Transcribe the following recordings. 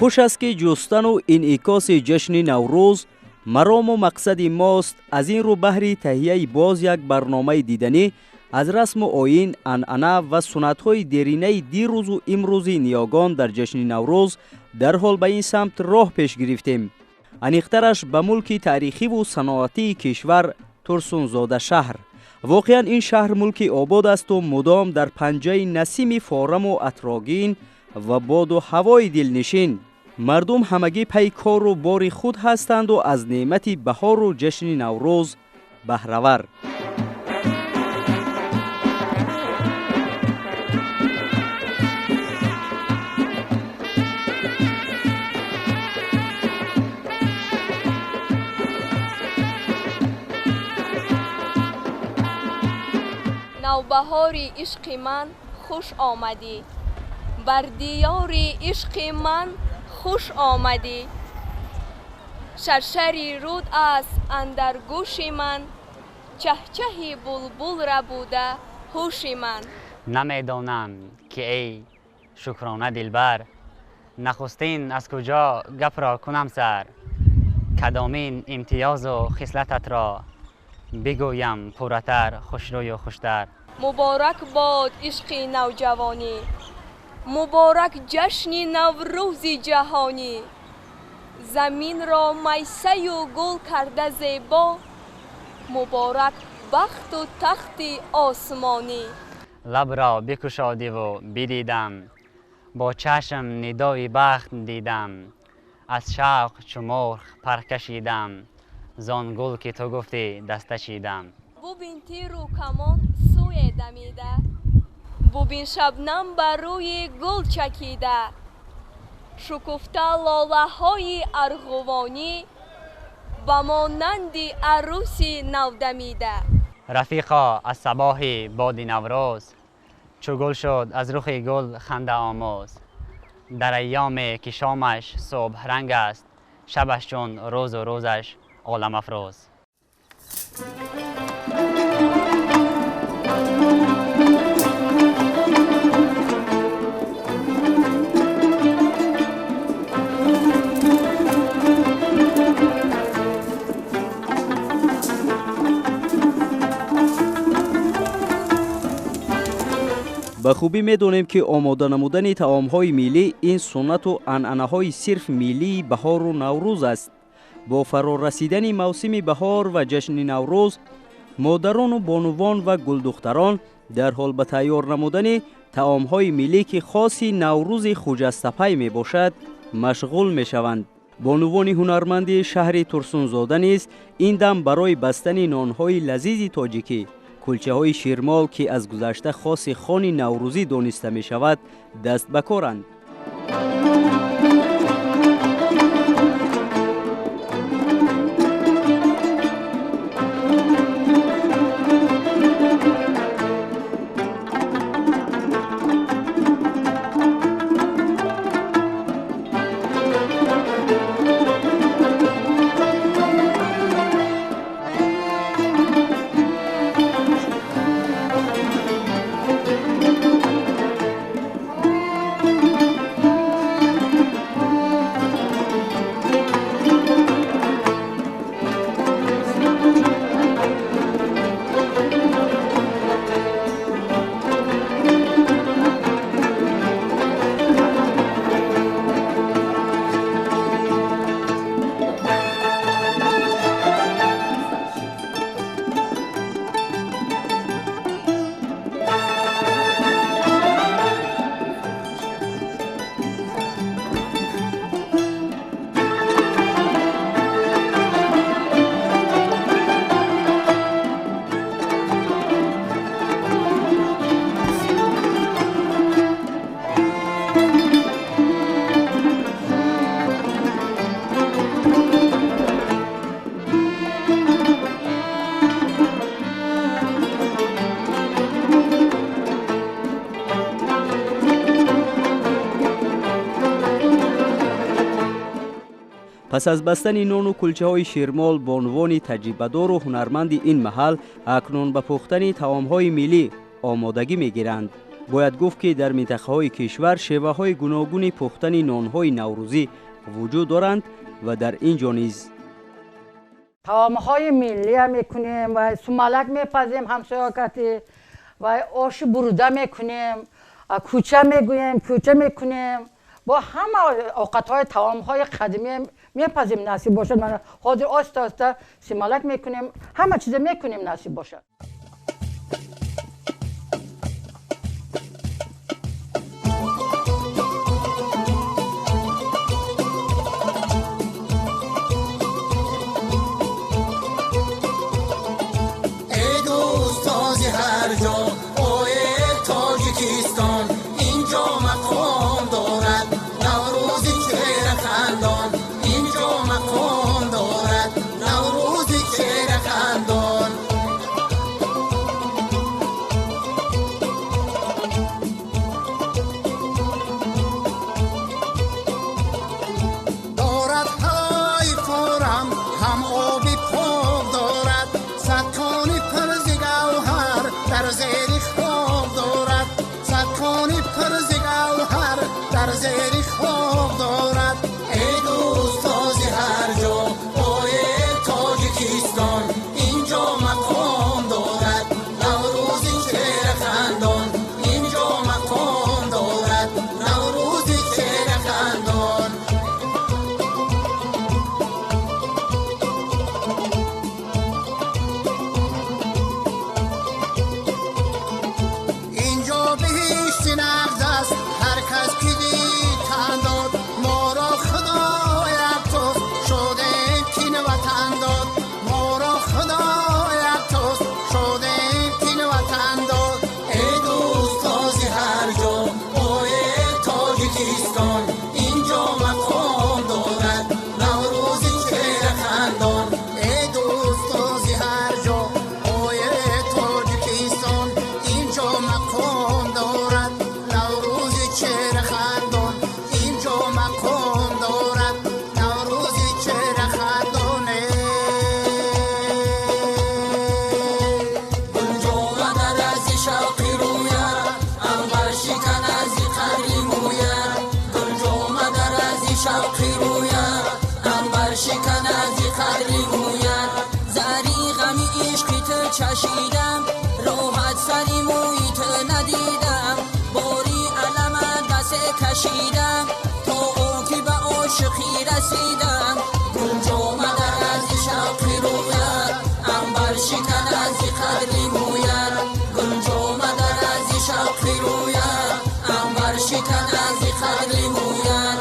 Хуш аст, ки ҷустану инъикоси ҷашни Наврӯз марому мақсади мост. Аз ин рӯ баҳри таҳияи боз як барномаи диданӣ аз расму оин, анъана ва суннатҳои деринаи дирӯзу имрӯзи ниёгон дар ҷашни Наврӯз дарҳол ба ин самт роҳ пеш гирифтем. Аниқтараш, ба мулки таърихиву саноатии кишвар, Турсунзода шаҳр. Воқеан, ин шаҳр мулки обод асту мудом дар панҷаи насими фораму атрогин ва боду ҳавои дилнишин. Мардум ҳамагӣ пай кору бори худ ҳастанду аз неъмати баҳору ҷашни Наврӯз баҳравар. Навбаҳори ишқи ман хуш омадӣ, бар диёри ишқи ман хуш омадӣ. Шаршари руд аст андар гӯши ман, чаҳчаҳи булбул рабуда ҳуши ман. Намедонам, ки эй шукрона дилбар, нахустин аз куҷо гапро кунам сар. Кадомин имтиёзу хислататро бигӯям пурратар, хушрӯю хуштар. Муборак бод ишқи навҷавонӣ, муборак ҷашни Наврӯзи ҷаҳонӣ. Заминро майсаю гул карда зебо, муборак бахту тахти осмонӣ. Лабро бикушодиву бидидам, бо чашм нидои бахт дидам. Аз шавқ чу мурғ пар кашидам, зон гул ки ту гуфтӣ даста чидам. Бубин, тиру камон сӯе дамида, бубин, шабнам ба рӯи гул чакида. Шукуфта лолаҳои арғувонӣ, ба монанди арӯси навдамида. Рафиқо, аз сабоҳи боди Наврӯз, чу гул шуд аз рухи гул хандаомӯз. Дар айёме ки шомаш субҳранг аст, шабаш чун рӯзу рӯзаш оламафрӯз. Ба хубӣ медонем, ки омода намудани таомҳои миллӣ ин суннату анъанаҳои сирф миллии баҳору Наврӯз аст. Бо фарорасидани мавсими баҳор ва ҷашни Наврӯз модарону бонувон ва гулдухтарон дарҳол ба тайёр намудани таомҳои миллӣ, ки хоси Наврӯзи хуҷастапай мебошад, машғул мешаванд. Бонувони ҳунарманди шаҳри Турсунзода низ ин дам барои бастани нонҳои лазизи тоҷикӣ, кулчаҳои ширмол, ки аз гузашта хоси хони наврӯзӣ дониста мешавад, даст ба коранд. Пас аз бастани нону кулчаҳои ширмол, бонувони таҷрибадору ҳунарманди ин маҳал акнун ба пухтани таомҳои миллӣ омодагӣ мегиранд. Бояд гуфт, ки дар минтақаҳои кишвар шеваҳои гуногуни пухтани нонҳои наврӯзӣ вуҷуд доранд ва дар ин ҷо низ таомҳои миллия мекунем ва сумалак мепазем, ҳамсоякати ва оши буруда мекунем, кӯча мегӯем, кӯча мекунем, бо ҳама овқатҳои таомҳои қадимӣ мепазем, насиб бошад. Ҳозир оҳиста оҳиста сималак мекунем, ҳама чиза мекунем, насиб бошад. چشیدم راحت سری موی تو ندیدم، باری علم دست کشیدم تا او که به عاشقی رسیدم. گل جامه در از شوقی روید، عنبر شکن از قدری موید. گل جامه در از شوقی روید، عنبر شکن از قدری موید.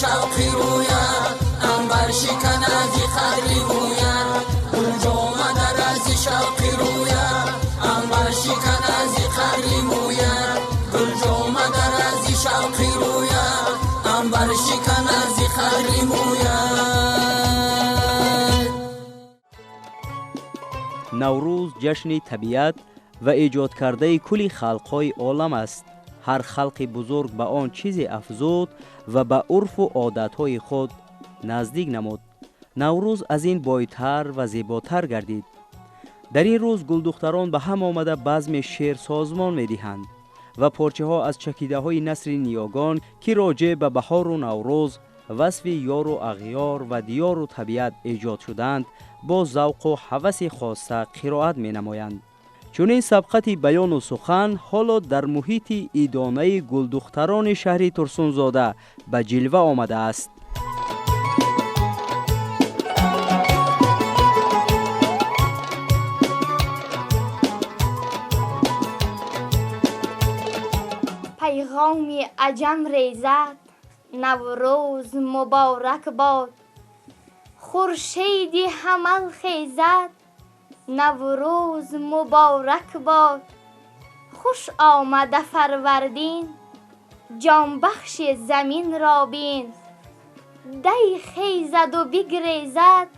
شوقی روید، عنبر شکن از قدری موید. گل جامه در از شوقی روید، عنبر شکن از قدری موید. گل جامه در از شوقی روید، عنبر شکن از قدری موید. Наврӯз ҷашни табиат ва эҷодкардаи кулли халқҳои олам аст. Ҳар халқи бузург ба он чизе афзуд ва ба урфу одатҳои худ наздик намуд. Наврӯз аз ин бойтар ва зеботар гардид. Дар ин рӯз гулдухтарон ба ҳам омада базми шеър созмон медиҳанд ва порчаҳо аз чакидаҳои насри ниёгон, ки роҷеъ ба баҳору наврӯз, васфи ёру ағёр ва диёру табиат эҷод шуданд, бо завқу ҳаваси хоса қироат менамоянд. Чунин сабқати баёну сухан ҳоло дар муҳити идонаи гулдухтарони шаҳри Турсунзода ба ҷилва омадааст. мурғони аҷам резад, Наврӯз муборак бод. Хуршеди ҳамал хезад, Наврӯз муборак бод. Хуш омада Фарвардин, ҷонбахши заминро бин. Дай хезаду бигрезад,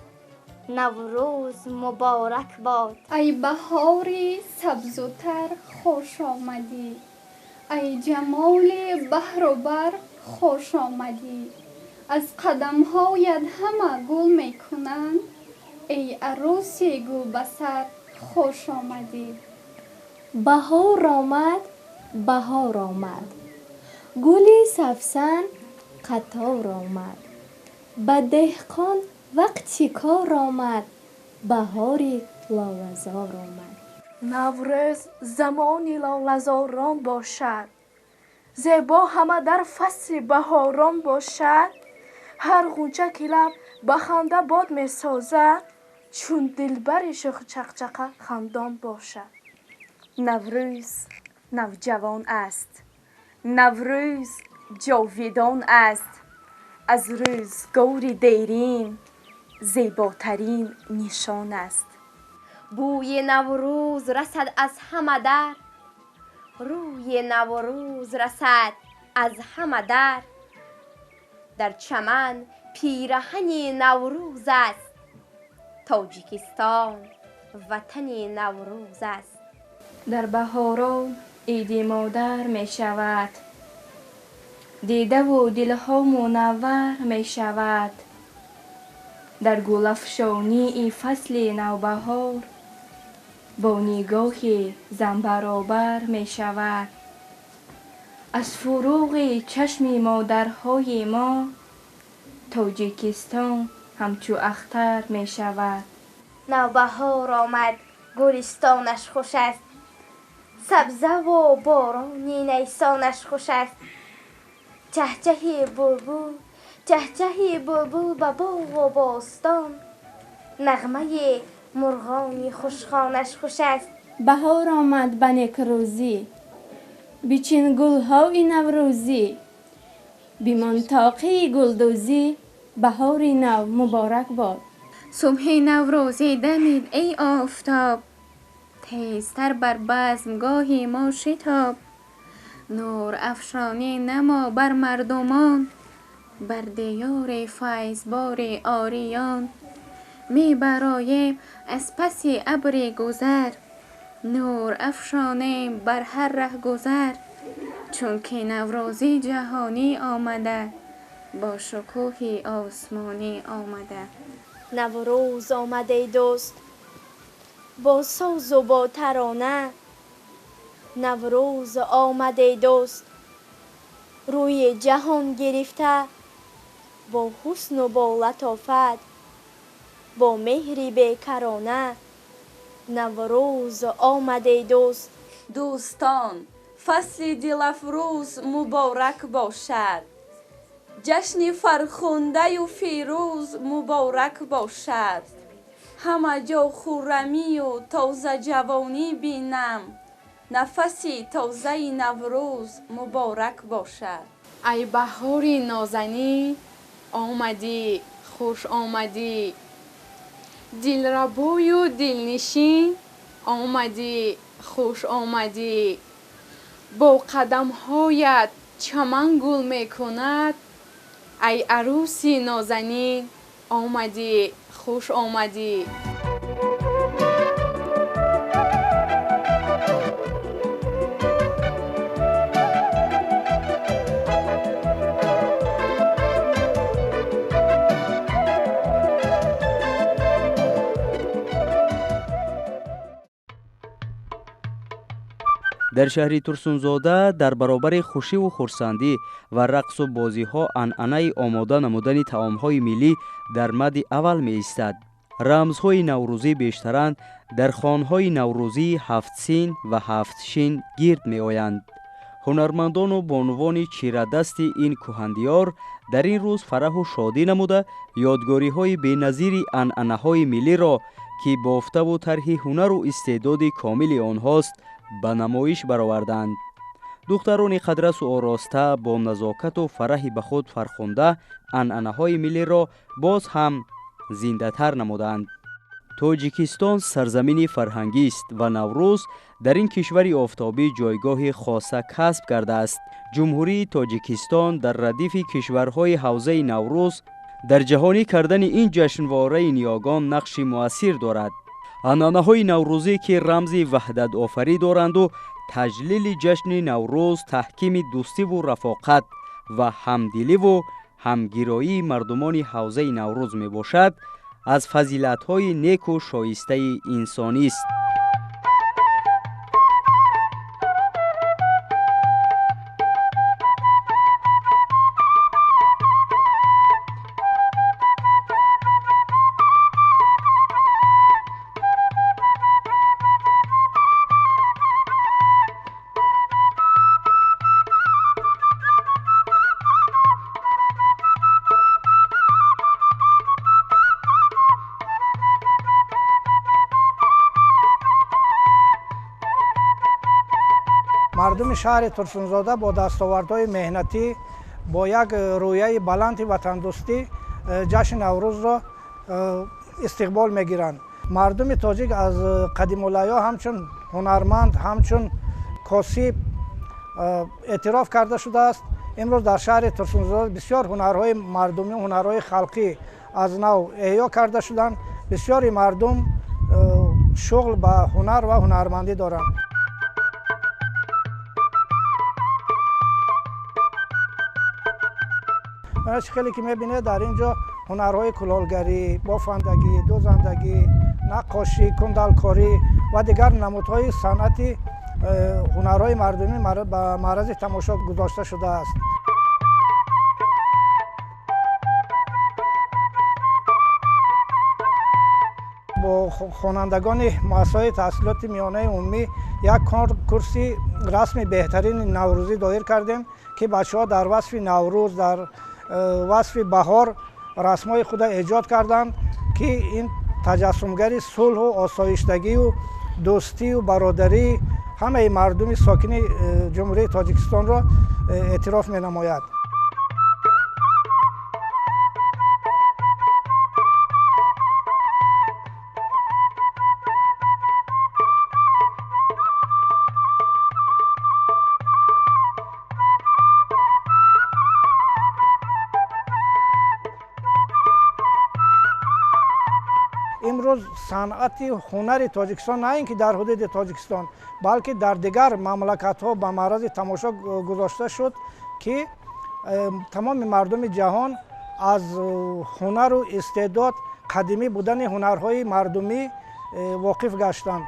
Наврӯз муборак бод. Ай баҳори сабзу тар хуш омадӣ, ай ҷамоли баҳру бар хуш омадӣ. Аз қадамҳоят ҳама гул мекунанд, эй арӯси гулбасар хуш омадӣ. Баҳор омад, баҳор омад, гули савсан қатор омад. Ба деҳқон вақти кор омад, баҳори лолазор омад. Наврӯз замони лолазорон бошад, зебо ҳама дар фасли баҳорон бошад. Ҳар ғунча ки лаб ба ханда бод месозад, чун дилбари шӯхчақчақа хандон бошад. Наврӯз навҷавон аст, Наврӯз ҷовидон аст, аз рӯзгори дерин зеботарин нишон аст. Бӯи Наврӯз расад аз ҳама дар, рӯи Наврӯз расад аз ҳама дар. Дар чаман пираҳани Наврӯз аст, Тоҷикистон ватани Наврӯз аст. Дар баҳорон иди модар мешавад, дидаву дилҳо мунаввар мешавад. Дар гулафшонии фасли навбаҳор бо нигоҳи зан баробар мешавад. Аз фуруғи чашми модарҳои мо Тоҷикистон ҳамчу ахтар мешавад. Навбаҳор омад, гулистонаш хуш аст, сабзаву борони найсонаш хуш аст. Чаҳчаҳи булбул, чаҳчаҳи булбул ба боғу бостон, нағмаи мурғони хушхонаш хуш аст. Баҳор омад ба некрӯзӣ, бичин гулҳои наврӯзӣ, бимон тоқии гулдӯзӣ, баҳори нав муборак бод. Субҳи наврӯзӣ дамид эй офтоб, тезтар бар базмгоҳи мо шитоб. Нур афшонӣ намо бар мардумон, бар диёри файзбори ориён. Мебароем аз паси абри гузар, нур афшонем бар ҳар раҳгузар. Чунки наврӯзи ҷаҳонӣ омада, бо шукӯҳи осмонӣ омада. Наврӯз омад эй дӯст, бо созу бо тарона. Наврӯз омад эй дӯст, рӯи ҷаҳон гирифта, бо ҳусну бо латофат, бо меҳри бекарона. Наврӯз омад эй дӯст. Дӯстон, фасли дилафрӯз муборак бошад, ҷашни фархундаю фирӯз муборак бошад. Ҳама ҷо хуррамию тозаҷавонӣ бинам, нафаси тозаи Наврӯз муборак бошад. Ай баҳори нозанин омадӣ, хуш омадӣ, дилрабою дилнишин омадӣ, хуш омадӣ. Бо қадамҳоят чаман гул мекунад, ай арӯси нозанин омадӣ, хуш омадӣ. Дар шаҳри Турсунзода дар баробари хушиву хурсандӣ ва рақсу бозиҳо анъанаи омода намудани таомҳои миллӣ дар мадди аввал меистад. Рамзҳои наврӯзӣ бештаранд дар хонҳои наврӯзии ҳафтсин ва ҳафтшин гирд меоянд. Ҳунармандону бонувони чирадасти ин кӯҳандиёр дар ин рӯз фараҳу шодӣ намуда, ёдгориҳои беназири анъанаҳои миллиро, ки бофтаву тарҳи ҳунару истеъдоди комили онҳост, ба намоиш бароварданд. Духтарони қадрасу ороста бо назокату фараҳи ба худ фархунда анъанаҳои миллиро боз ҳам зиндатар намуданд. Тоҷикистон сарзамини фарҳангист ва Наврӯз дар ин кишвари офтобӣ ҷойгоҳи хоса касб кардааст. Ҷумҳурии Тоҷикистон дар радифи кишварҳои ҳавзаи Наврӯз дар ҷаҳонӣ кардани ин ҷашнвораи ниёгон нақши муассир дорад. Анъанаҳои наврӯзӣ, ки рамзи ваҳдатофарӣ доранду таҷлили ҷашни Наврӯз таҳкими дӯстиву рафоқат ва ҳамдиливу ҳамгироии мардумони ҳавзаи Наврӯз мебошад, аз фазилатҳои неку шоистаи инсонист. Мардуми шаҳри Турсунзода бо дастовардҳои меҳнатӣ, бо як рӯяи баланди ватандӯстӣ ҷашни Наврӯзро истиқбол мегиранд. Мардуми тоҷик аз қадимулайё ҳамчун ҳунарманд, ҳамчун косиб эътироф карда шудааст. Имрӯз дар шаҳри Турсунзода бисёр ҳунарҳои мардумӣ, ҳунарҳои халқӣ аз нав эҳё карда шуданд. Бисёри мардум шуғл ба ҳунар ва ҳунармандӣ доранд. Хеле ки мебинед, дар ин ҷо ҳунарҳои кулолгарӣ, бофандагӣ, дӯзандагӣ, наққошӣ, кундалкорӣ ва дигар намудҳои санъати ҳунарҳои мардумӣ ба маърази тамошо гузошта шудааст. Бо хонандагони муассисаҳои таҳсилоти миёнаи умумӣ як курси расми беҳтарини наврӯзӣ доир кардем, ки бачаҳо дар васфи Наврӯз, дар васфи баҳор расмҳои худро эҷод карданд, ки ин таҷассумгари сулҳу осоиштагию дӯстию бародарии ҳамаи мардуми сокини Ҷумҳурии Тоҷикистонро эътироф менамояд. Имрӯз санъати ҳунари Тоҷикистон на ин ки дар ҳудуди Тоҷикистон, балки дар дигар мамлакатҳо ба маърази тамошо гузошта шуд, ки тамоми мардуми ҷаҳон аз ҳунару истеъдод, қадимӣ будани ҳунарҳои мардумӣ воқиф гаштанд.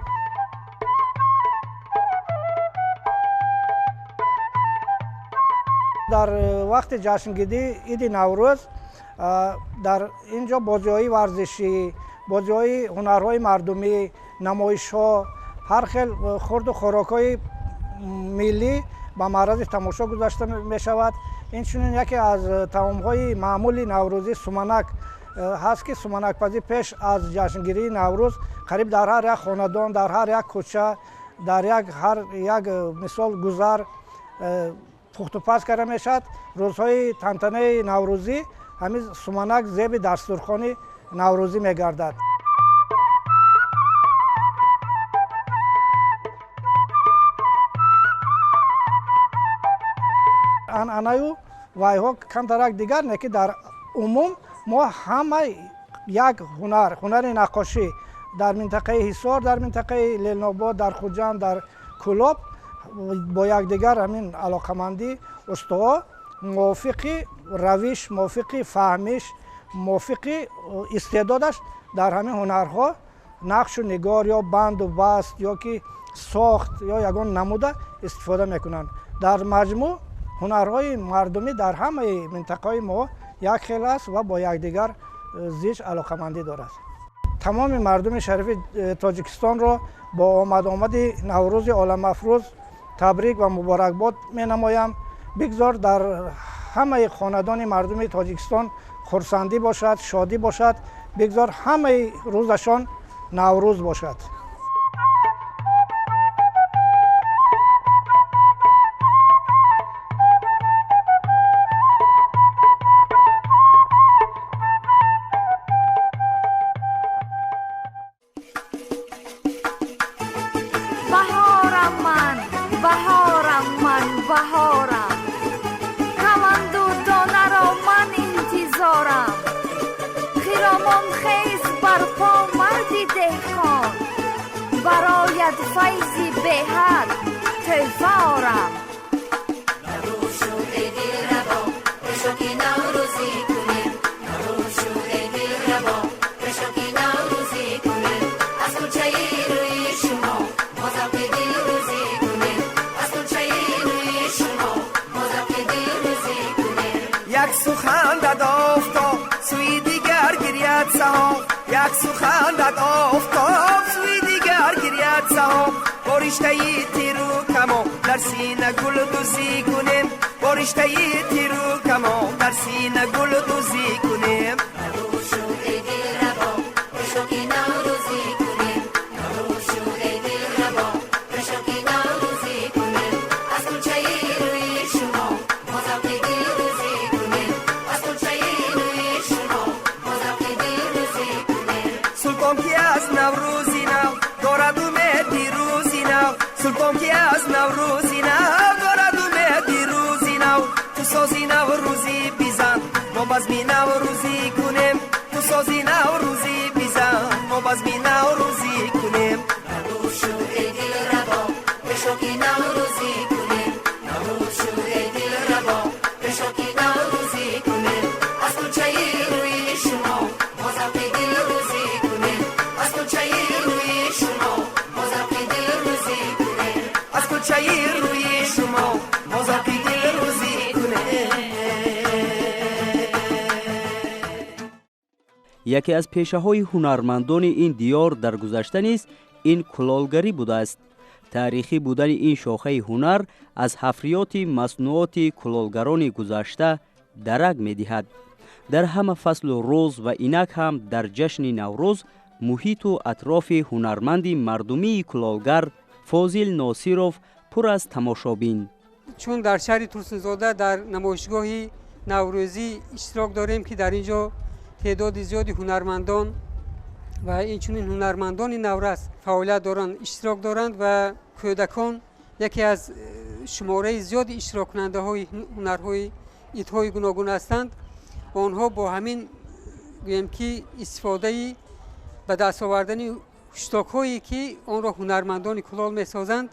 Дар вақти ҷашнгирии иди Наврӯз дар ин ҷо бозиҳои варзишӣ, бозиҳои ҳунарҳои мардумӣ, намоишҳо, ҳар хел хурду хӯрокҳои миллӣ ба маърази тамошо гузошта мешавад. Инчунин яке аз таомҳои маъмули наврӯзӣ суманак ҳаст, ки суманакпазӣ пеш аз ҷашнгирии Наврӯз қариб дар ҳар як хонадон, дар ҳар як кӯча, дар ҳар як мисол гузар пухтупаз карда мешавад. Рӯзҳои тантанаи наврӯзӣ ҳамин суманак зеби дастурхони наврӯзӣ мегардад. Анъанаю вайҳо камтарак дигар, не ки дар умум мо ҳама як ҳунар, ҳунари наққошӣ дар минтақаи Ҳисор, дар минтақаи Ленобод, дар Хуҷанд, дар Кӯлоб бо якдигар ҳамин алоқамандӣ устоҳо мувофиқи равиш, мувофиқи фаҳмиш, мувофиқи истеъдодаш дар ҳамин ҳунарҳо нақшу нигор ё банду баст ё ки сохт ё ягон намуда истифода мекунанд. Дар маҷмӯъ ҳунарҳои мардумӣ дар ҳамаи минтақаҳои мо як хел аст ва бо якдигар зич алоқамандӣ дорад. Тамоми мардуми шарифи Тоҷикистонро бо омад-омади Наврӯзи оламафрӯз табрик ва муборакбод менамоям. Бигзор дар ҳамаи хонадони мардуми Тоҷикистон хурсандӣ бошад, шодӣ бошад. Бигзор ҳамаи рӯзашон Наврӯз бошад. деҳқон, барояд файзи беҳад тӯҳфа орам. Наврӯз шуд, эй дилрабо, пешо ки наврӯзӣ кунем. Наврӯз шуд, эй дилрабо, пешо ки наврӯзӣ кунем. Аз кӯчаи рӯи шумо мо завқи дилрӯзӣ кунем. Аз кӯчаи рӯи шумо мо завқи дилрӯзӣ кунем. Як су хандад офтоб, сӯи дигар гиряд саҳоб. Як су хандад офтоб, сӯи дигар гиряд саҳоб. Бо риштаи тиру камон дар сина гулдӯзӣ кунем. Бо риштаи тиру камон дар сина гулдӯзӣ кунем. Наврӯз шуд, эй дилрабо, пешо ки наврӯзӣ кунем. Наврӯз шуд, эй дилрабо, пешо ки наврӯзӣ кунем. Аз кӯчаи рӯи шумо мо завқи дилрӯзӣ кунем. Аз кӯчаи рӯи шумо мо завқи дилрӯзӣ кунем. Султон ки аз наврӯзи нав дорад умеди рӯзи нав. Султон ки аз наврӯзи нав дорад умеди рӯзи нав. Ту сози наврӯзӣ бизан, мо базми наврӯзӣ кунем. Ту сози наврӯзӣ бизан, мо базми наврӯзӣ кунем. Наврӯз шуд, эй дилрабо, пешо ки наврӯзӣ кунем. Наврӯз шуд, эй дилрабо, пешо ки наврӯзӣ кунем. Аз кӯчаи рӯи шумо мо завқи дилрӯзӣ кунем. Аз кӯчаи рӯи шумо мо завқи дилрӯзӣ кунем. Аз кӯчаи рӯи шумо мо завқи дилрӯзӣ кунем. Яке аз пешаҳои ҳунармандони ин диёр дар гузашта низ ин кулолгарӣ будааст. Таърихӣ будани ин шохаи ҳунар аз ҳафриёти маснуоти кулолгарони гузашта дарак медиҳад. Дар ҳама фаслу рӯз ва инак ҳам дар ҷашни Наврӯз муҳиту атрофи ҳунарманди мардумии кулолгар Фозил Носиров пур аз тамошобин. Чун дар шаҳри Турсунзода дар намоишгоҳи наврӯзӣ иштирок дорем, ки дар ин ҷо теъдоди зиёди ҳунармандон ва инчунин ҳунармандони наврас фаъолият доранд, иштирок доранд ва кӯдакон яке аз шумораи зиёди иштироккунандаҳои ҳунарҳои идҳои гуногун ҳастанд. Онҳо бо ҳамин гӯем ки истифодаи ба даст овардани ҳуштокҳое ки онро ҳунармандони кулол месозанд,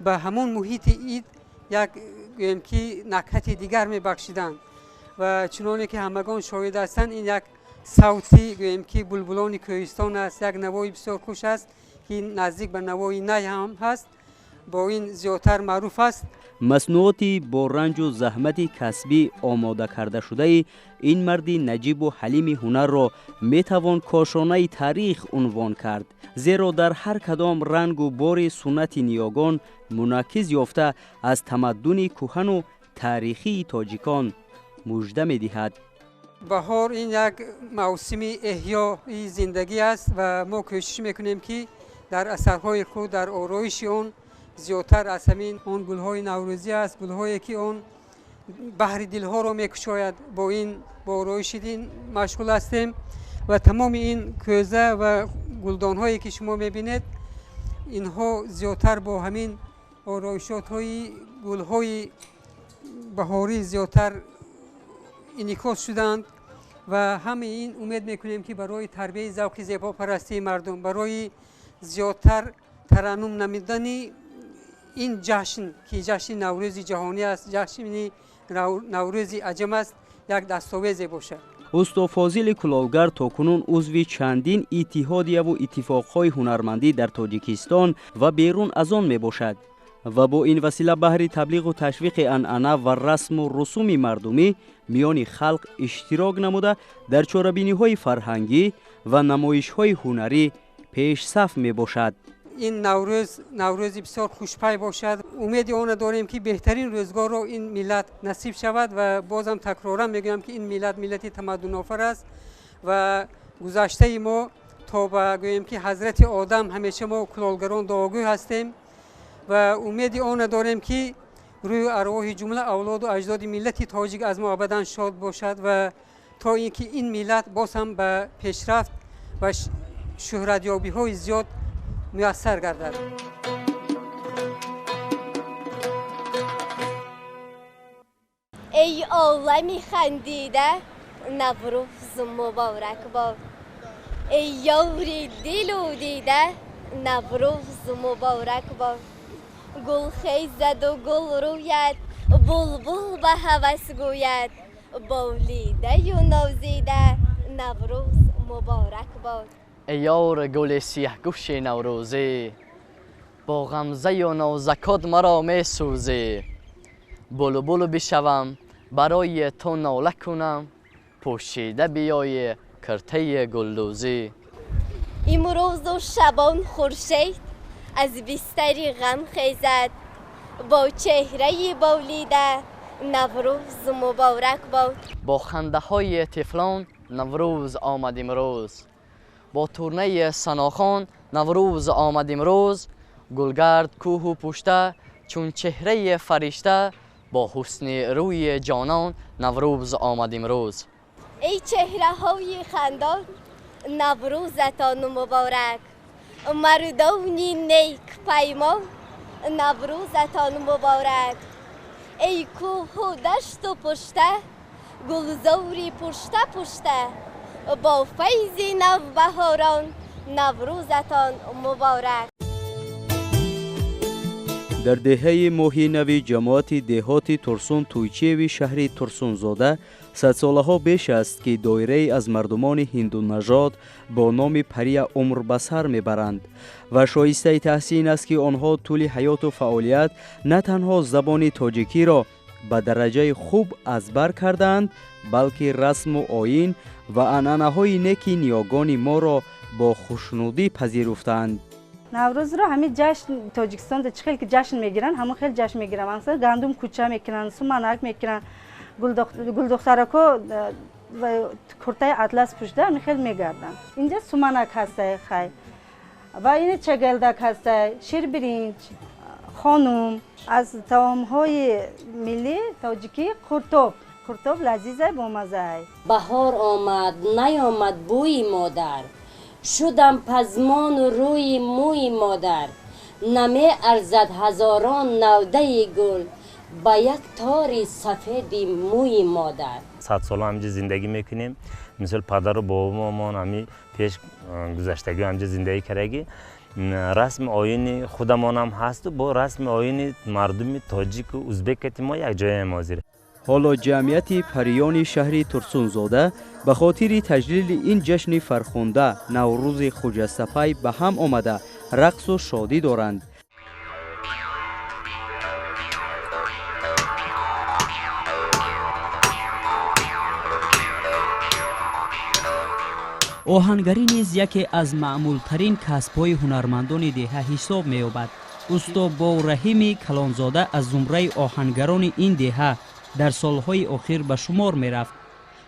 ба ҳамон муҳити ид як гӯем ки накҳати дигар мебахшиданд. Ва чуноне ки ҳамагон шоҳид ҳастанд, ин як савти гӯем ки булбулони кӯҳистон аст, як навои бисёр хуш аст ки наздик ба навои най ҳам ҳаст, бо ин зиёдтар маъруф аст. Маснуоти бо ранҷу заҳмати касбӣ омода кардашудаи ин марди наҷибу ҳалими ҳунарро метавон кошонаи таърих унвон кард, зеро дар ҳар кадом рангу бори суннати ниёгон мунаккиз ёфта аз тамаддуни кӯҳану таърихии тоҷикон мужда медиҳад. Баҳор ин як мавсими эҳёи зиндагӣ аст ва мо кӯшиш мекунем ки дар асарҳои худ, дар ороиши он зиёдтар аз ҳамин он гулҳои наврӯзӣ аст, гулҳое ки он баҳри дилҳоро мекушояд, бо ин бо ороиши дин машғул ҳастем ва тамоми ин кӯза ва гулдонҳое ки шумо мебинед, инҳо зиёдтар бо ҳамин ороишотҳои гулҳои баҳорӣ зиёдтар инъикос шуданд ва ҳамаи ин умед мекунем ки барои тарбияи завқи зебопарастии мардум, барои зиёдтар тараннум намудани ин ҷашн ки ҷашни Наврӯзи ҷаҳонӣ аст, ҷашни Наврӯзи аҷам аст, як дастовезе бошад. Усто Фозили кулолгар то кунун узви чандин иттиҳодияву иттифоқҳои ҳунармандӣ дар Тоҷикистон ва берун аз он мебошад ва бо ин васила баҳри таблиғу ташвиқи анъана ва расму русуми мардумӣ миёни халқ иштирок намуда, дар чорабиниҳои фарҳангӣ ва намоишҳои ҳунарӣ пешсаф мебошад. Ин Наврӯз наврӯзи бисёр хушпай бошад. Умеди онро дорем ки беҳтарин рӯзгорро ин миллат насиб шавад ва бозам такроран мегӯям ки ин миллат миллати тамаддунофар аст ва гузаштаи мо то ба гӯем ки ҳазрати Одам ҳамеша мо кулолгарон дуогӯй ҳастем ва умеди онро дорем ки рӯю арвоҳи ҷумла авлоду аҷдоди миллати тоҷик аз мо абадан шод бошад ва то ин ки ин миллат боз ҳам ба пешрафт ва шӯҳратёбиҳои зиёд муяссар гардад. Эй олами хандида, Наврӯз муборак бод. Эй ёри дилу дида, Наврӯз муборак бод. Гул хезаду гул рӯяд, булбул ба ҳавас гӯяд, болидаю нозида, Наврӯз муборак бод. Эй ёр гули сиёҳгӯши наврӯзӣ, бо ғамзаю нозакот маро месӯзӣ. Булбул бишавам, барои ту нола кунам, пӯшида биёи киртаи гулдӯзӣ. Имрӯзу шабон хуршед аз бистари ғам хезад, бо чеҳраи болида, Наврӯз муборак бод. Бо хандаҳои тифлон Наврӯз омад имрӯз, бо турнаи санохон Наврӯз омад имрӯз. Гулгард кӯҳу пушта чун чеҳраи фаришта, бо ҳусни рӯи ҷонон Наврӯз омад имрӯз. Эй чеҳраҳои хандон, Наврӯзатон муборак. Мардони некпаймон, Наврӯзатон муборак. Эй кӯҳу дашту пушта, гулзори пушта пушта, бо файзи навбаҳорон Наврӯзатон муборак. Дар деҳаи моҳи нави ҷамоати деҳоти Турсун Туйчиеви шаҳри Турсунзода садсолаҳо беш аст, ки доирае аз мардумони ҳиндунажод бо номи Пария умр ба сар мебаранд ва шоистаи таҳсин аст, ки онҳо тӯли ҳаёту фаъолият на танҳо забони тоҷикиро ба дараҷаи хуб аз бар кардаанд, балки расму оин ва анъанаҳои неки ниёгони моро бо хушнудӣ пазируфтаанд. Наврӯзро ҳамин ҷашн Тоҷикистонда чӣ хел ки ҷашн мегиранд, ҳамон хел ҷашн мегиранд. Масалан, гандум кӯча мекунанд, суманак мекунанд, гулдухтарако куртаи атлас пӯшида ҳамин хел мегарданд. Инҷа суманак ҳастай хай ва ин чагалдак ҳастай, ширбиринҷ, хонум. Аз таомҳои миллӣ тоҷикӣ қуртоб. Қуртоб лазизай, бомаззаай. Баҳор омад, наёмад бӯи модар, шудам пазмону рӯи мӯи модар. Намеарзад ҳазорон навдаи гул ба як тори сафеди мӯи модар. 100 сола ҳамҷа зиндагӣ мекунем. Мисол, падару бобомон ҳами пеш гузаштагӣ ҳамҷа зиндагӣ кардагӣ. Расми оини худамонам ҳасту бо расми оини мардуми тоҷику узбекати мо якҷояем ҳозир. Ҳоло ҷамъияти париёни шаҳри Турсунзода ба хотири таҷлили ин ҷашни фархунда Наврӯзи хуҷастапай ба ҳам омада, рақсу шодӣ доранд. Оҳангарӣ низ яке аз маъмултарин касбҳои ҳунармандони деҳа ҳисоб меёбад. Усто Бовраҳими Калонзода аз зумраи оҳангарони ин деҳа дар солҳои охир ба шумор мерафт.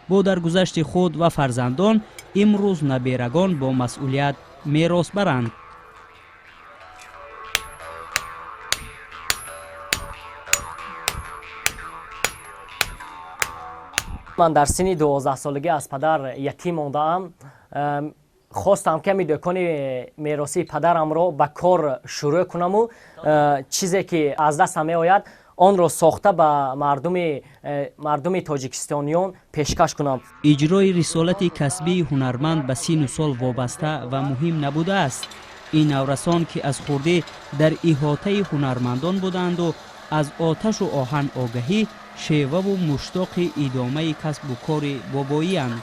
Бо даргузашти худ ва фарзандон имрӯз наберагон бо масъулият мерос баранд. Ман дар синни 12-солагӣ аз падар ятим мондаам. Хостам, ки ҳамин дӯкони меросии падарамро ба кор шурӯъ кунаму чизе ки аз дастам меояд, онро сохта ба мардуми тоҷикистониён пешкаш кунам. Иҷрои рисолати касбии ҳунарманд ба сину сол вобаста ва муҳим набудааст. Ин наврасон, ки аз хурдӣ дар иҳотаи ҳунармандон буданду аз оташу оҳан огаҳӣ, шеваву муштоқи идомаи касбу кори бобоиянд.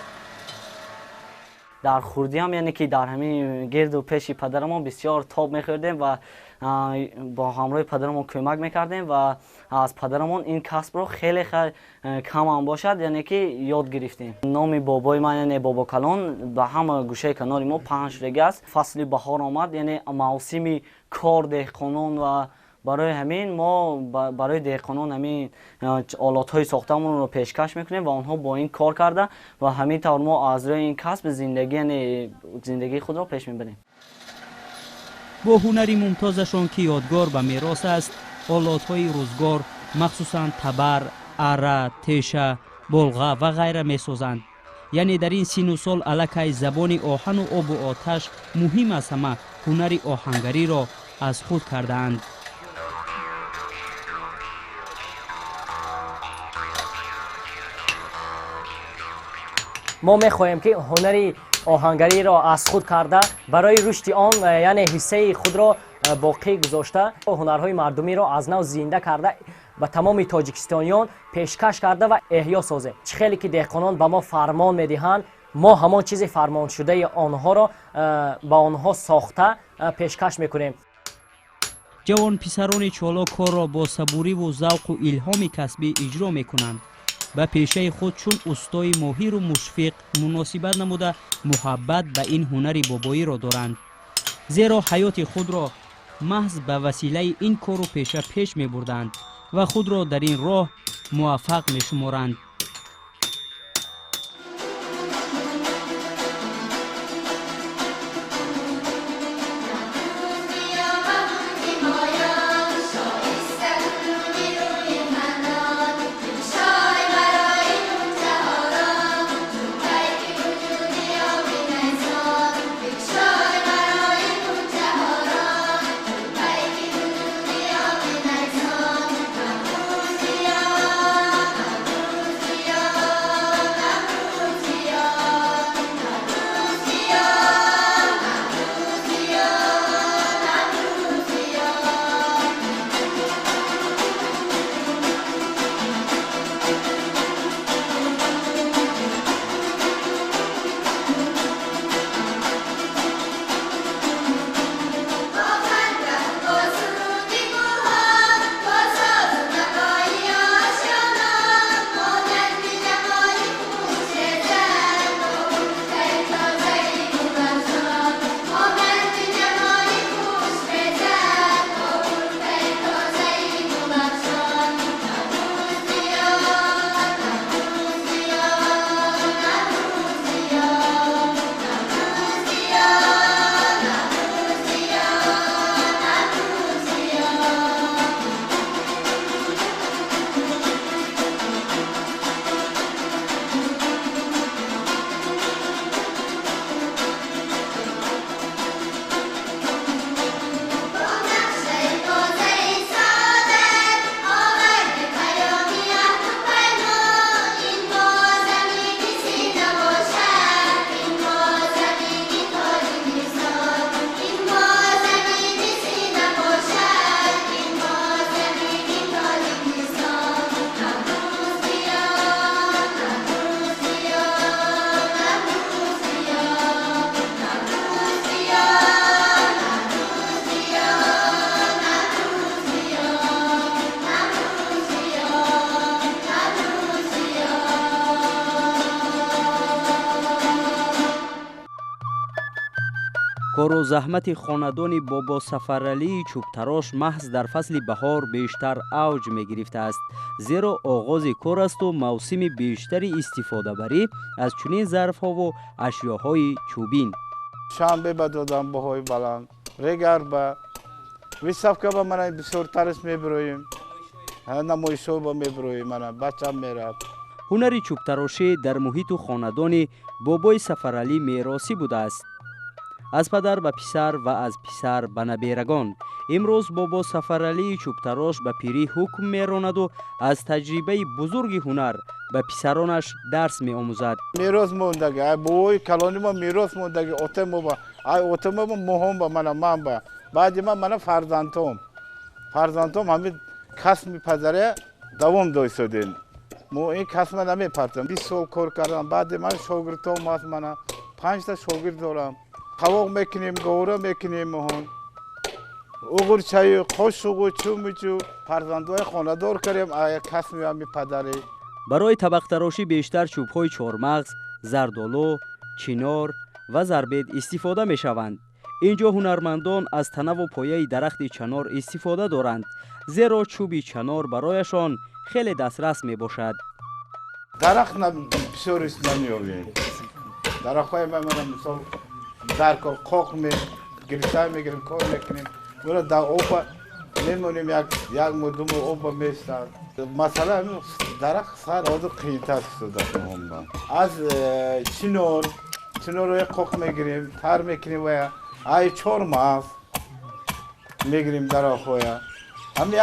Дар хурдиам, яъне ки дар ҳамин гирду пеши падарамон бисёр тоб мехӯрдем ва бо ҳамроҳи падарамон кӯмак мекардем ва аз падарамон ин касбро хеле камам бошад, яъне ки ёд гирифтем. Номи бобои ман, яъне Бобокалон, ба ҳама гӯшаи канори мо паҳн шудагӣ аст. Фасли баҳор омад, яъне мавсими кор деҳқонон ва барои ҳамин мо барои деҳқонон ҳамин олотҳои сохтамонро пешкаш мекунем ва онҳо бо ин кор карда ва ҳамин тавр мо аз рӯи ин касб зиндагӣ, яъне зиндагии худро пеш мебарем. Бо ҳунари мумтозашон, ки ёдгор ба мерос аст, олотҳои рӯзгор, махсусан табар, ара, теша, болға ва ғайра месозанд. Яъне дар ин сину сол аллакай забони оҳану обу оташ, муҳим аз ҳама ҳунари оҳангариро аз худ кардаанд. Мо мехоҳем ки ҳунари оҳангариро аз худ карда, барои рушди он, яъне ҳиссаи худро боқӣ гузошта, ҳунарҳои мардумиро аз нав зинда карда, ба тамоми тоҷикистониён пешкаш карда ва эҳё созем. Чӣ хеле ки деҳқонон ба мо фармон медиҳанд, мо ҳамон чизи фармоншудаи онҳоро ба онҳо сохта пешкаш мекунем. Ҷавонписарони чолок корро бо сабуриву завқу илҳоми касбӣ иҷро мекунанд. Ба пешаи худ чун устои моҳиру мушфиқ муносибат намуда, муҳаббат ба ин ҳунари бобоиро доранд, зеро ҳаёти худро маҳз ба василаи ин кору пеша пеш мебурданд ва худро дар ин роҳ муваффақ мешуморанд. Кору заҳмати хонадони бобо Сафаралии чӯбтарош маҳз дар фасли баҳор бештар авҷ мегирифтааст, зеро оғози кор асту мавсими бештари истифодабарӣ аз чунин зарфҳову ашёҳои чӯбин. Шанбе ба додам баҳои баланд, регар ба выставка ба мана бисёртараш мебироем, намоишҳо ба мебироем, мана бачам меравад. Ҳунари чӯбтарошӣ дар муҳиту хонадони бобои Сафаралӣ меросӣ будааст, аз падар ба писар ва аз писар ба наберагон. Имрӯз бобо Сафаралии чӯбтарош ба пирӣ ҳукм меронаду аз таҷрибаи бузурги ҳунар ба писаронаш дарс меомӯзад. Мерос мондаги ай бобои калони мо, мерос мондаги ота мо ба ай ота мо ба моҳом ба мана ман ба баъди ман мана фарзандтом ҳамин касби падара давом доистодем. Мо ин касба намепартам. 20 сол кор кардам, баъди ман шогирдтом аст, мана 5та шогирд дорам. Қавоқ мекунем, говра мекунем, моҳон уғурчаю қошуғу чумучу фарзандҳои хонадор кардем касби ҳами падарӣ. Барои табақтарошӣ бештар чӯбҳои чормағз, зардолу, чинор ва зарбед истифода мешаванд. Ин ҷо ҳунармандон аз танаву пояи дарахти чанор истифода доранд, зеро чӯби чанор барояшон хеле дастрас мебошад. Дарахт бисёр намеёбем. Дарахтҳои мана мисол дар кор қоқ гирифта мегирем, кор мекунем, ура дар оба мемонем, як моҳ ду моҳ оба меистад. Масъала дарахт сар ҳозир қийинтар шуда. Аз чинор, чинорро қоқ мегирем, тар мекунем ва ай чормағз мегирем дарахтҳоя. Ҳами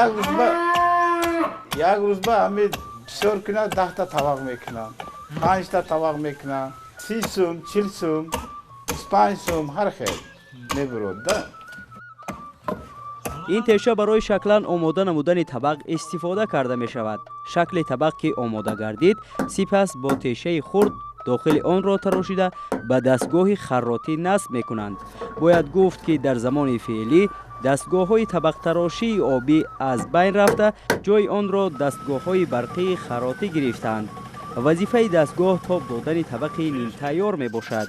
як рӯз ба ҳами бисёр кунад 10та табақ мекунам, 5та табақ мекунам. 30 сум, 40 сум, 25 сум, ҳар хел мебурод да. Ин теша барои шаклан омода намудани табақ истифода карда мешавад. Шакли табақ ки омода гардид, сипас бо тешаи хурд дохили онро тарошида ба дастгоҳи харротӣ насб мекунанд. Бояд гуфт, ки дар замони феълӣ дастгоҳҳои табақтарошии обӣ аз байн рафта, ҷои онро дастгоҳҳои барқии харротӣ гирифтаанд. Вазифаи дастгоҳ тоб додани табақи нимтайёр мебошад.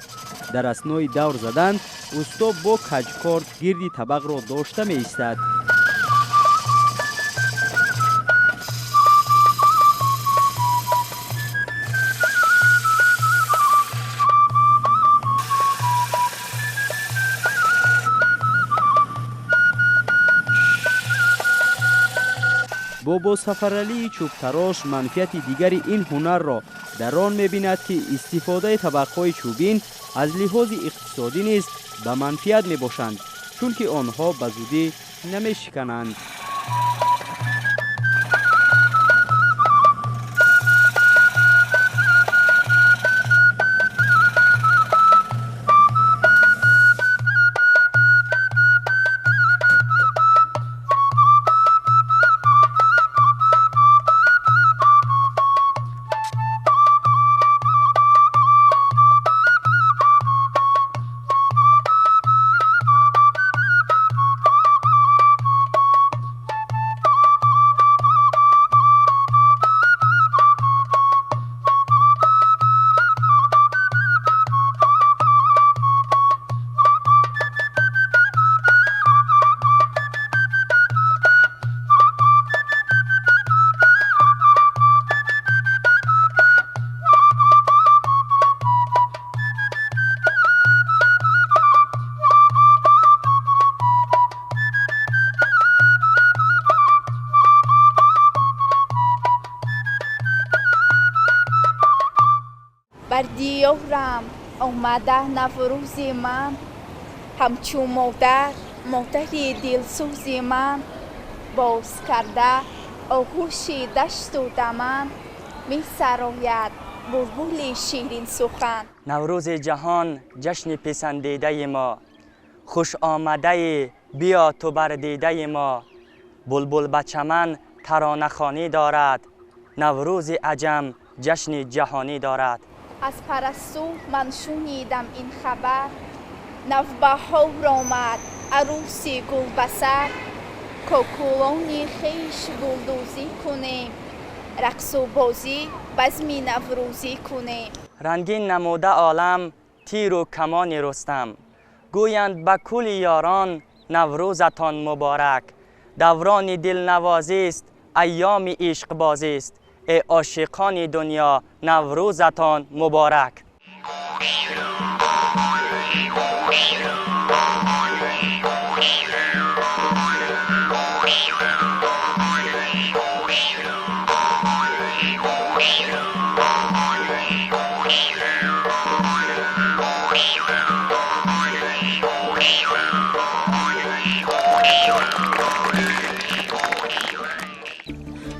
Дар аснои давр задан усто бо каҷкорд гирди табақро дошта меистад. Бобо Сафаралии чӯбтарош манфиати дигари ин ҳунарро дар он мебинад, ки истифодаи табақҳои чӯбин аз лиҳози иқтисодӣ низ ба манфиат мебошанд, чунки онҳо ба зудӣ намешикананд. Бар диёрам омада Наврӯзи ман, ҳамчун модар, модари дилсӯзи ман, боз карда оғӯши дашту даман, месарояд булбули ширинсухан. Наврӯзи ҷаҳон ҷашни писандидаи мо, хуш омадаи биё ту бар дидаи мо. Булбул ба чаман таронахонӣ дорад, Наврӯзи аҷам ҷашни ҷаҳонӣ дорад. Аз парасту ман шунидам ин хабар, навбаҳор омад арӯси гулбасар. Кокулони хеш гулдӯзӣ кунем, рақсу бозӣ базми наврӯзӣ кунем. Рангин намуда олам тиру камони Рустам, гӯянд ба кули ёрон Наврӯзатон муборак. Даврони дилнавозист, айёми ишқбозист, эй ошиқони дунё Наврӯзатон муборак.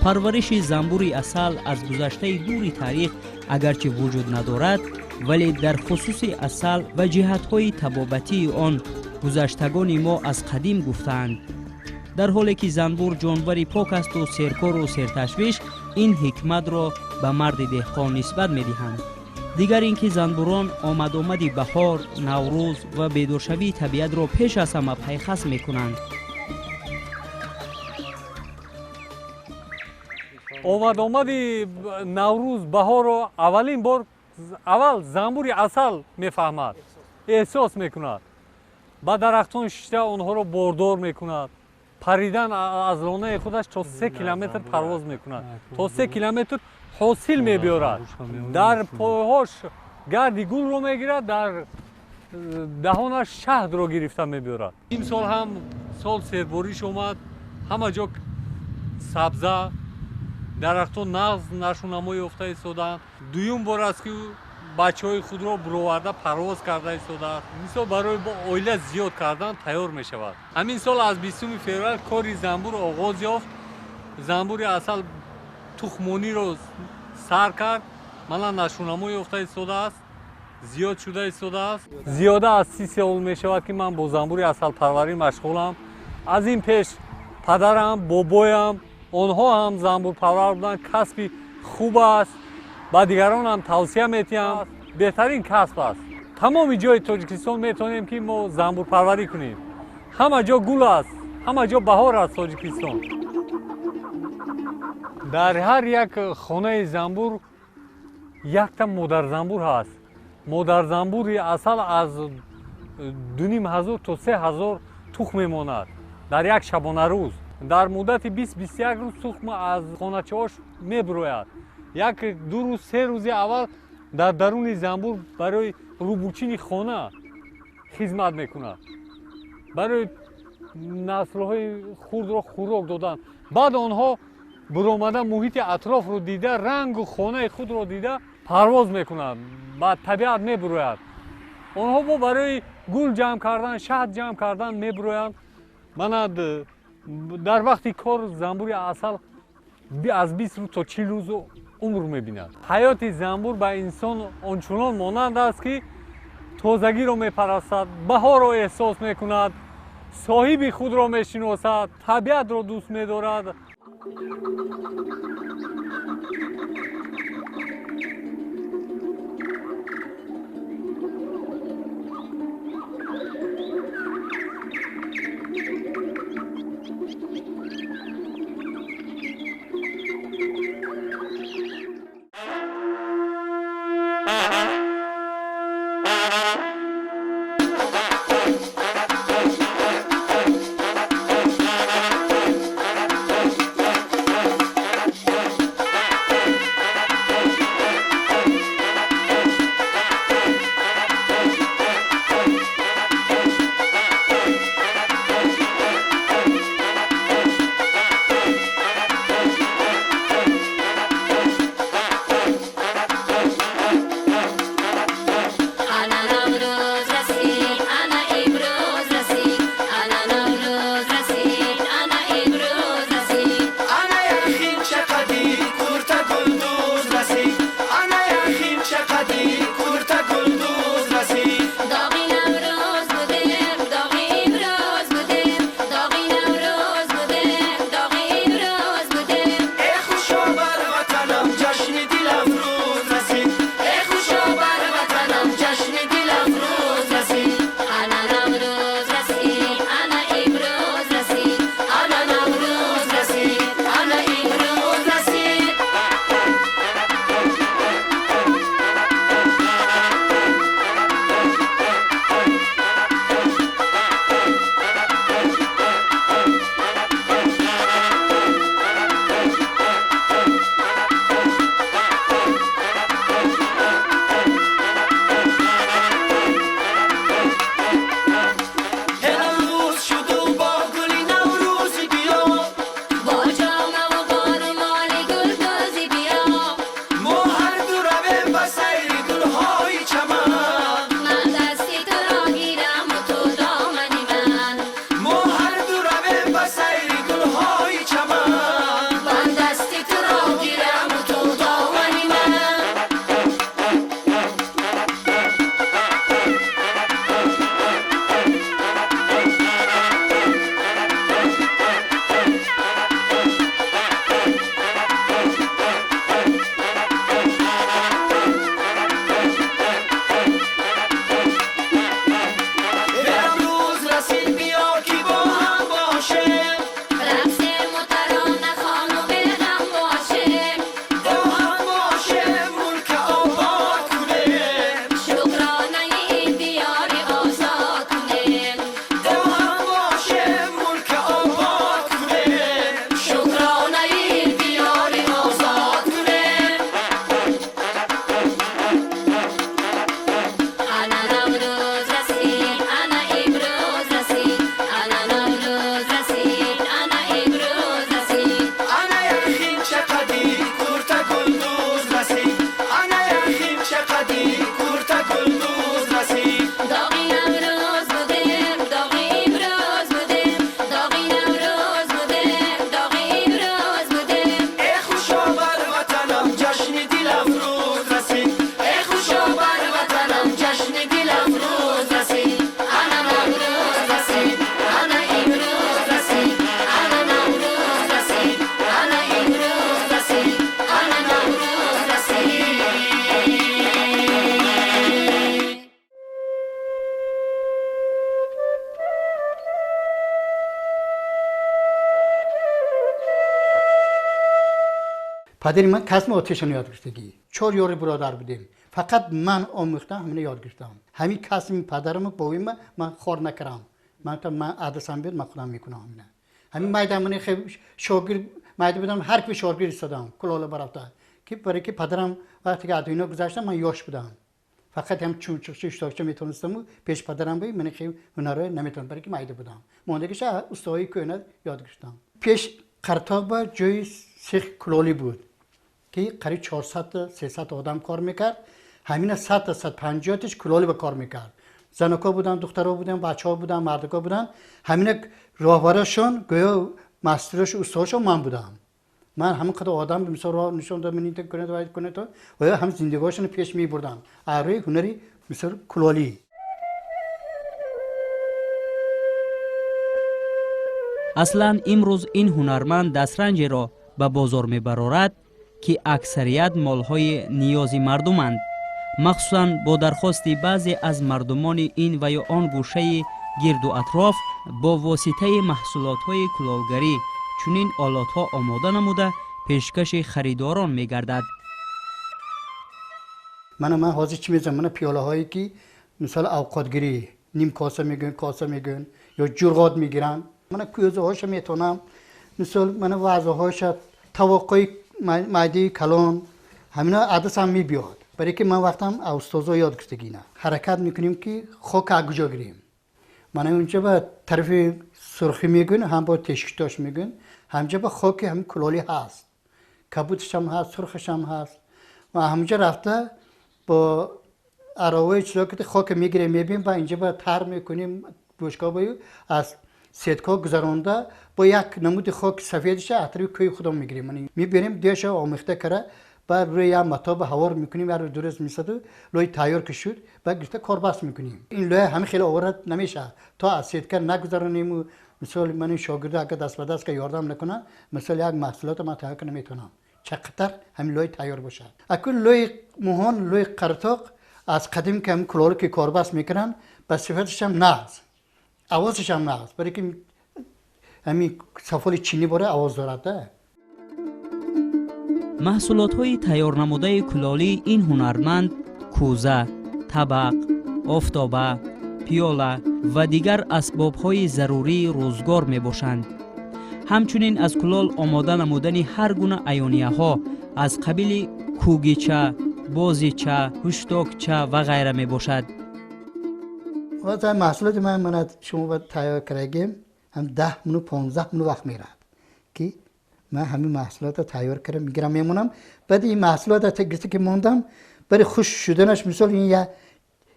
Парвариши занбури асал аз гузаштаи дури таърих агарчи вуҷуд надорад, вале дар хусуси асал ва ҷиҳатҳои табобатии он гузаштагони мо аз қадим гуфтаанд. Дар ҳоле ки занбур ҷонвари пок асту серкору серташвиш, ин ҳикматро ба марди деҳқон нисбат медиҳанд. Дигар ин ки занбурон омадомади баҳор, Наврӯз ва бедоршавии табиатро пеш аз ҳама пайхас мекунанд. Омадомади Наврӯз, баҳорро аввалин бор аввал занбури асал мефаҳмад, эҳсос мекунад, ба дарахтон шишта онҳоро бордор мекунад. Паридан аз лонаи худаш то 3 километр парвоз мекунад, то 3 километр ҳосил мебиёрад. Дар пойҳош гарди гулро мегирад, дар даҳонаш шаҳдро гирифта мебиёрад. Имсол ҳам сол сербориш омад, ҳама ҷо сабза, дарахтон нағз нашӯнамо ёфта истодаанд. Дуюм бор аст, ки бачаҳои худро буроварда парвоз карда истодааст. Мисол барои оила зиёд кардан тайёр мешавад. Ҳамин сол аз 20 феврал кори занбур оғоз ёфт. Занбури асал тухмониро сар кард, мана нашӯнамо ёфта истодааст. Зиёд шуда истодааст. Зиёда аз 30 сол мешавад, ки ман бо занбури асалпарварӣ машғулам. Аз ин пеш падарам, бобоям, онҳо ҳам занбурпарвар буданд. Касби хуб аст, ба дигарон ҳам тавсия метиҳам. Беҳтарин касб аст. Тамоми ҷои Тоҷикистон метавонем, ки мо занбурпарварӣ кунем. Ҳама ҷо гул аст, ҳама ҷо баҳор аст. Тоҷикистон дар ҳар як хонаи занбур якта модарзанбур ҳаст. Модарзанбури асал аз 2500 то 3000 тухм мемонад дар як шабонарӯз. Дар муддати 20-21 рӯз тухм аз хоначаҳош мебирояд. Як, 2 рӯз, 3 рӯзи аввал дар даруни занбур барои рӯбучини хона хизмат мекунад, барои наслҳои хурдро хӯрок додан. Баъд онҳо буромада, муҳити атрофро дида, рангу хонаи худро дида, парвоз мекунанд, ба табиат мебурояд. Онҳо бо барои гул ҷамъ кардан, шаҳд ҷамъ кардан мебуроянд. Мана, дар вақти кор занбури асал аз 20 рӯз то 40 рӯз умр мебинад. Ҳаёти занбур ба инсон ончунон монанд аст, ки тозагиро мепарастад, баҳорро эҳсос мекунад, соҳиби худро мешиносад, табиатро дӯст медорад. Падари ман касби оташро ёд гирифтагӣ. 4 ёри бародар будем. Фақат ман омӯхтам, ҳамина ёд гирифтам. Ҳамин касби падарам бовим ман хор накардам. Ман та ман адасам биёд, ман худам мекунам ҳамина. Ҳамин майда ман шогирд майда будам, ҳар ки шогирд истодам, кулола барафта. Ки барои ки падарам вақте ки аз дунё гузаштам, ман ёш будам. Фақат ҳам чунчуқча, иштокча метавонистаму пеш падарам буй, ман хеле ҳунарҳо наметавонам, барои ки майда будам. Мондагиша устоҳои кӯҳна ёд гирифтам. Пеш Қартоқ ба ҷои сех кулолӣ буд, ки қариб 400-300 одам кор мекард. Ҳамина 100-150 кулолӣ ба кор мекард. Заноко буданд, духтаро буданд, бачаҳо буданд, мардако буданд. Ҳамина роҳбарашон, гӯё мастераш, устоҳошон ман будам. Ман ҳамин қадар одам мисол роҳ нишон додам, ин кунед, вай кунед, ва ҳам зиндагиҳошонро пеш мебурдам. Аз рӯи ҳунари мисол кулолӣ. Аслан имрӯз ин ҳунарманд дастранҷеро ба бозор мебарорад, ки аксарият молҳои ниёзи мардуманд. Махсусан бо дархости баъзе аз мардумони ин ва ё он гӯшаи гирду атроф бо воситаи маҳсулотҳои кулолгарӣ чунин олотҳо омода намуда пешкаши харидорон мегардад. Мана ман ҳозир чӣ мезанам? Мана пиёлаҳое ки мисол авқотгирӣ, ним коса мегӯянд, коса мегӯянд ё ҷурғот мегиранд. Мана кӯзаҳоша метавонам, мисол мана вазъҳоша, тавоқҳои майдаи калон, ҳамина адасам мебиёд. Барои ки ман вақтам аз устозо ёд гирифтагина. Ҳаракат мекунем ки хок аз куҷо гирем. Мана унҷа ба тарафи сурхӣ мегӯянд, ҳам бо тешкитош мегӯянд, ҳамҷа ба хоки ҳам кулолӣ ҳаст. Кабуташам ҳаст, сурхашам ҳаст. Ва ҳамҷа рафта бо ароваи чизо ки хока мегирем, мебием ва инҷа ба тар мекунем, бошкобаю аз сетка гузаронда бо як намуди хоки сафедиша атрофи кӯи худам мегирем. Меберем, деша омехта кара, баъд рӯи як мато ба ҳавор мекунем, як рӯз ду рӯз месаду лои тайёр ки шуд, баъд гирифта корбаст мекунем. Ин лоя ҳама хеле оварат намешавад. То аз сетка нагузаронему, мисол ман шогирда агар даст ба даст ка ёрдам накунам, мисол як маҳсулотро ман тайёр кара наметавонам. Чақатар ҳамин лои тайёр бошад. Акун лои муҳон, лои Қаратоқ аз қадим ки ҳамин кулоле ки корбаст мекунанд, ба сифаташам нағз, овозашам нағз, барои ки ҳамин сафоли чинӣ бора овоз дорад. Маҳсулотҳои тайёрнамудаи кулолии ин ҳунарманд кӯза, табақ, офтоба, пиёла ва дигар асбобҳои зарурии рӯзгор мебошанд. Ҳамчунин аз кулол омода намудани ҳар гуна аёнияҳо аз қабили кӯгича, бозича, ҳуштокча ва ғайра мебошад. Маҳсулоти ман манад шумо ба тайёр кардагем ҳам 10 минут 15 минут вақт меравад ки ман ҳамин маҳсулотро тайёр кардам, мегирам, мемонам. Баъд ин маҳсулотро гирифта ки мондам, барои хушк шуданаш мисол ин як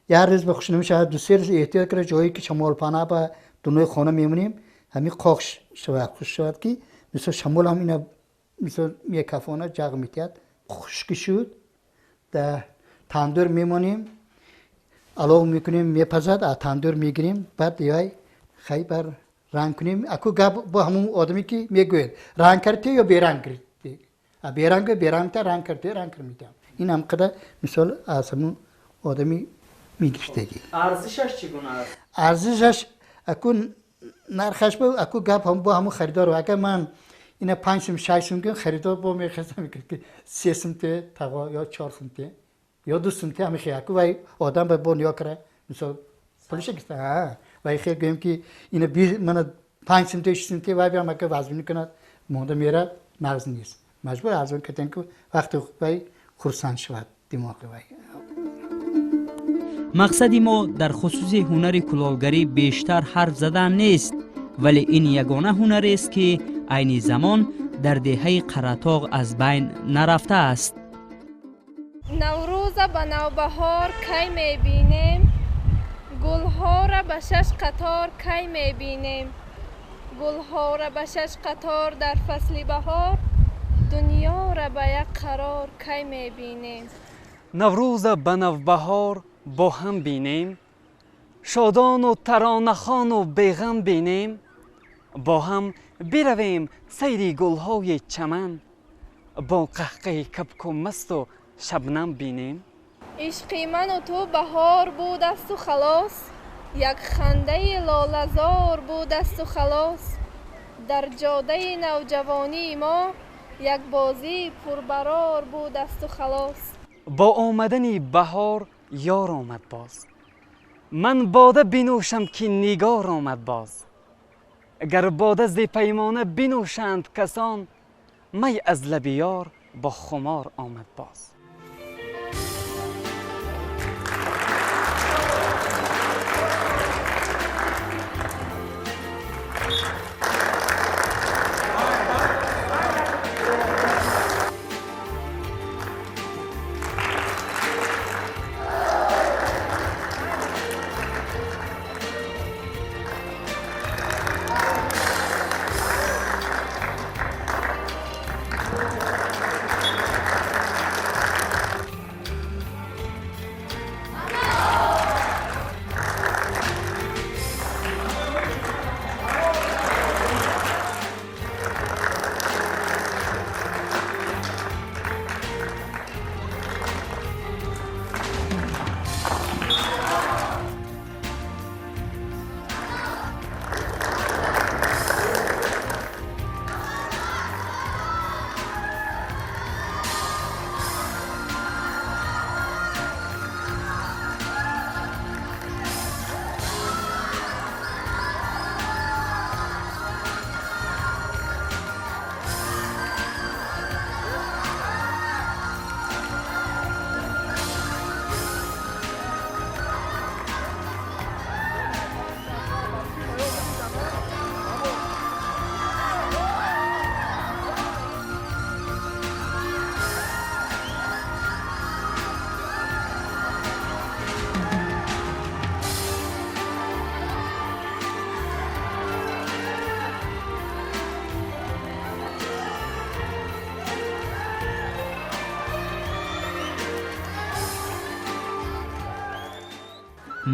рӯз ба хушк намешавад, 2-3 рӯз эҳтиёт карда ҷое ки шамолпанаҳ ба дунои хона мемонем, ҳамин қоқ шавад, хушк шавад ки мисол шамол ҳам ина мисол мекафона ҷағ метиҳад. Хушк шуд, дар тандур мемонем, алов мекунем, мепазад, аз тандур мегирем, баъд яй хай бар ранг кунем. Аку гап бо ҳамун одаме ки мегӯяд ранг кардӣ ё беранг кардӣ, беранг берангта ранг кардӣ, ранг кардам. Ин ҳам қадар мисол аз ҳамун одами мегирифтагӣ. Арзишаш чӣ гуна аст? Арзишаш аку нархаш бо аку гап ҳам бо ҳамун харидор. Агар ман ина 5 сум 6 сум кунам, харидор бо мехостам ки 3 сум те тағо ё 4 сум те ё 2 сум те, ҳамин хел. Аку вай одам ба бо нигоҳ кара мисол пулиша гирифта, вай хел гӯем ки ина мана 5 сум те 6 сум те, вай биям ака вазмин кунад, монда мерад, нағз нест. Маҷбур аз он кардем ки вақте вай хурсанд шавад димоғи вай. Мақсади мо дар хусуси ҳунари кулолгарӣ бештар ҳарф задан нест, вале ин ягона ҳунарест ки айни замон дар деҳаи Қаратоғ аз байн нарафтааст. Наврӯза ба навбаҳор кай мебинем, гулҳора ба 6 қатор кай мебинем, гулҳора ба 6 қатор дар фасли баҳор, дунёра ба як қарор кай мебинем. Наврӯза ба навбаҳор бо ҳам бинем, шодону таронахону беғам бинем, бо ҳам биравем сайри гулҳои чаман, бо қаҳқаи кабку масту шабнам бинем. Ишқи ману ту баҳор будасту халос, як хандаи лолазор будасту халос, дар ҷодаи навҷавонии мо Як бозӣ пурбарор буд асту халос. Бо омадани баҳор ёр омад боз, ман бода бинӯшам ки нигор омад боз. Гар бода зи паймона бинӯшанд касон, май аз лаби ёр бо хумор омад боз.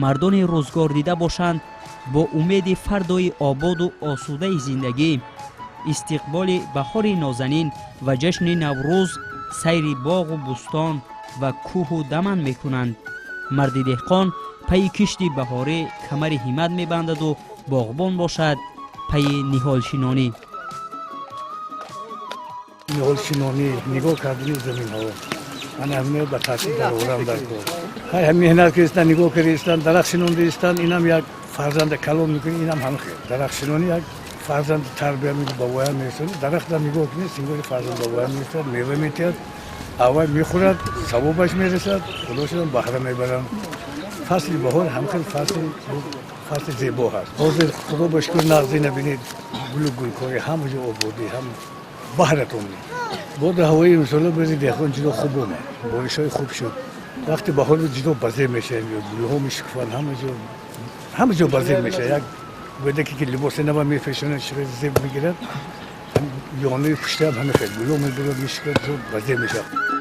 Мардони рӯзгор дида бошанд, бо умеди фардои ободу осудаи зиндагӣ, истиқболи баҳори нозанин ва ҷашни Наврӯз сайри боғу бӯстон ва кӯҳу даман мекунанд. Марди деҳқон пайи кишти баҳорӣ камари ҳиммат мебандаду боғбон бошад пайи ниҳолшинонӣ. Ниҳолшинонӣ, нигоҳ кардани заминҳо, ман ҳамино ба таъсир дароварам дар кор. Ҳай меҳнат кардистан, нигоҳ кардистан, дарахт шинондистан, инам як фарзанда калон мекунӣ, инам ҳам хел. Дарахтшинонӣ як фарзанд тарбия мекунӣ, ба воя мерасонӣ. Дарахтам нигоҳ кунӣ, сингори фарзанд ба воя мерасад, мева метиҳад, аввал мехӯрад, савобаш мерасад, худошам баҳра мебаранд. Фасли баҳор ҳамхел фасли зебо ҳаст. Ҳозир худо ба шукр нағзӣ набинед, гулу гулкорӣ ҳама ҷо ободӣ, ҳам баҳратон. Боду ҳавои имсола баъзе деҳқон ҷудо хуб омад, боришҳои хуб шуд. Вақти баҳор ҷудо базеб мешавад, гулҳо мешукуфанд, ҳама ҷо базеб мешавад. Як гӯдаке ки либоси нава мепӯшонад, широи зеб мегирад, ёнаи пуштаам ҳама хел гулҳо мебурад, мешукуфад, базеб мешавад.